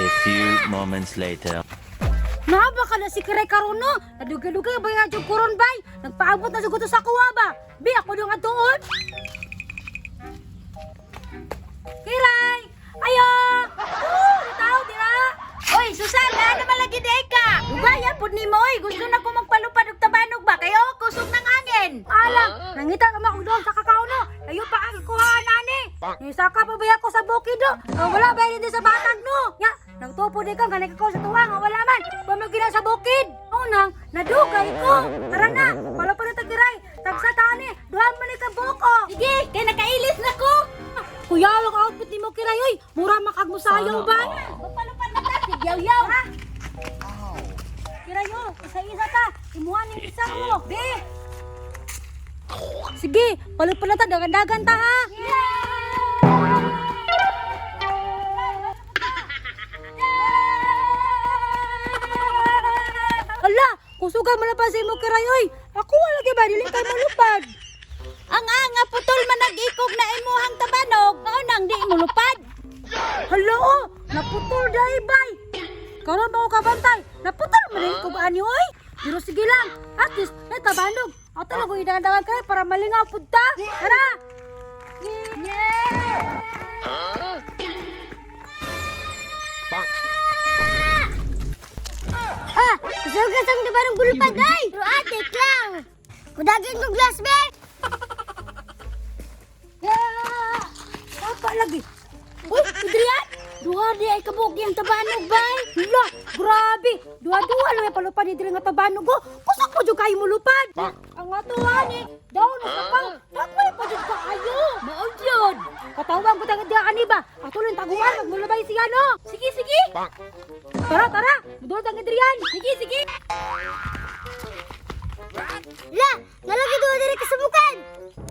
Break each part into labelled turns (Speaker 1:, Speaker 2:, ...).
Speaker 1: A few moments later.
Speaker 2: Naaba ka na si Kiray karon no? Nadugay-dugay ba yung kuron bay? Nagpaabot na siguro sa kuwa ba? Bi, ako yung atuon. Kiray! Ayo! Oh, tao dira!
Speaker 3: Oy, Susan, ano man lagi day ka? Dugayan pud nimo oy, gusto na ko magpalupad og tabanog ba kayo kusog ng hangin.
Speaker 2: Alam, nangita ka akong doon sa kakao no. Ayo pa ang kuhaan ani. Nisaka pa ba ako sa bukid do? Ah, wala ba dito sa batag no? Nya, nagtupo di ka gani kakao sa tuwa nga wala man. Pamagina sa bukid. Unang, nadugay ko. Tara na, wala pa na tagkiray. Tagsa tani, duha man ni ka buko.
Speaker 3: Sige, kay nakailis na ko.
Speaker 2: Kuya, ang outfit ni mo kiray oy. Mura makagmusayaw ba?
Speaker 3: Magpalupad na ta, sigyaw-yaw.
Speaker 2: Kiray oh, isa-isa ta. Imuha ning isa mo. Be. Sige, palupad na ta, dagan-dagan ta ha. Ala, kusuga mo na pa sa imo kiray oy. Ako wala kay ba dili kay malupad.
Speaker 3: Ang anga putol man nag-ikog na imuhang tabanog, mao nang di mo lupad.
Speaker 2: Hala oh, naputol dai bay. Karon ba ko kabantay? Naputol man din ko ba ani oy? Pero sige lang, at least may tabanog. Ato lang ko idangan kay para malingaw pud ta. Tara. Yeah!
Speaker 4: Ah, kusog ka sang tabanong gulupad ay! Pero ate, lang! Kudagin ko glass, be!
Speaker 2: Yeah! Apa lagi? Uy, Adrian!
Speaker 3: Duha di ay kabuk yang tabanog bay.
Speaker 2: Hala, grabe! Duha-duha lang may palupad ni diri nga tabanog oh. Kusog po jud kayo mo lupad. Ang ato ani, daw na sa pang. Dagmay pa jud kaayo.
Speaker 3: Mao jud.
Speaker 2: Katawang ko tangad ani ba? Ato lang taguan magmulabay siya no.
Speaker 3: Sige, sige.
Speaker 2: Tara, tara. Mudol tang Adrian.
Speaker 3: Sige, sige.
Speaker 4: La, nalagi duha diri kasubukan!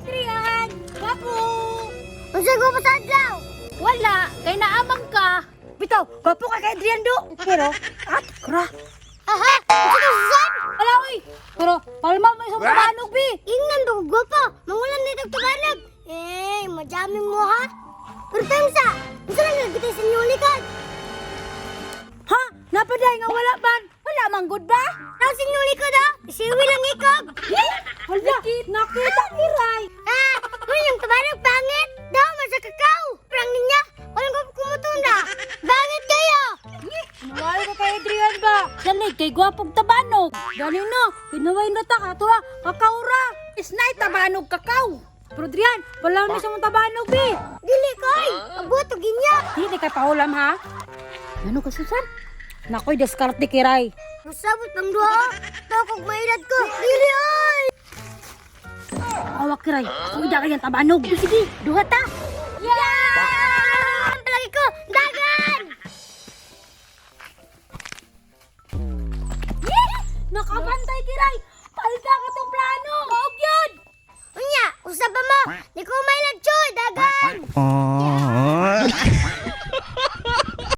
Speaker 3: Adrian, gwapo.
Speaker 4: Unsa ko pa sa adlaw?
Speaker 3: Wala, kay naamang ka.
Speaker 2: Bitaw, gwapo ka kay Adrian do. Pero at kra.
Speaker 4: Aha, unsa ka Susan?
Speaker 2: Ala oy. Pero palma mo isang tabanog bi.
Speaker 4: Ingnan ba ko gwapo? Mangulam na itong tabanog. Eh, madaming mo ha? Pero tangsa, unsa lang nagkita sa inyong likod?
Speaker 2: Ha? Napaday nga wala man.
Speaker 3: Wala man gud ba?
Speaker 4: Nang sa inyong likod ha? Isiwi lang ikog!
Speaker 2: Hala, nakita ni Ray.
Speaker 4: Ah, mo yung tabanog pangit! Daw man sa kakao! Prang ninya, walang ko kumutunda! Bangit kayo!
Speaker 2: Nawala ka kay Adrian ba?
Speaker 3: Dali kay gwapog tabanog.
Speaker 2: Gani no, kinaway na ta kato ha, kakaura.
Speaker 3: Isnay tabanog kakaw.
Speaker 2: Pero Adrian, wala mo isang tabanog bi.
Speaker 4: Dili koy! Abot og inya!
Speaker 2: Dili kay paulam ha. Ano ka Susan? Nakoy diskarte kiray.
Speaker 4: Masabot pang duha! Tawag mailad ko! Dili oy!
Speaker 2: Awak kiray, ako ida kayang tabanog.
Speaker 3: Sige, duha ta.
Speaker 4: Yeah! Palagi ko! Dagan!
Speaker 2: Nakabantay kiray. Palda ka tong plano. Maog yun.
Speaker 4: Unya, usap pa mo! Di ko mailad choy! Dagan!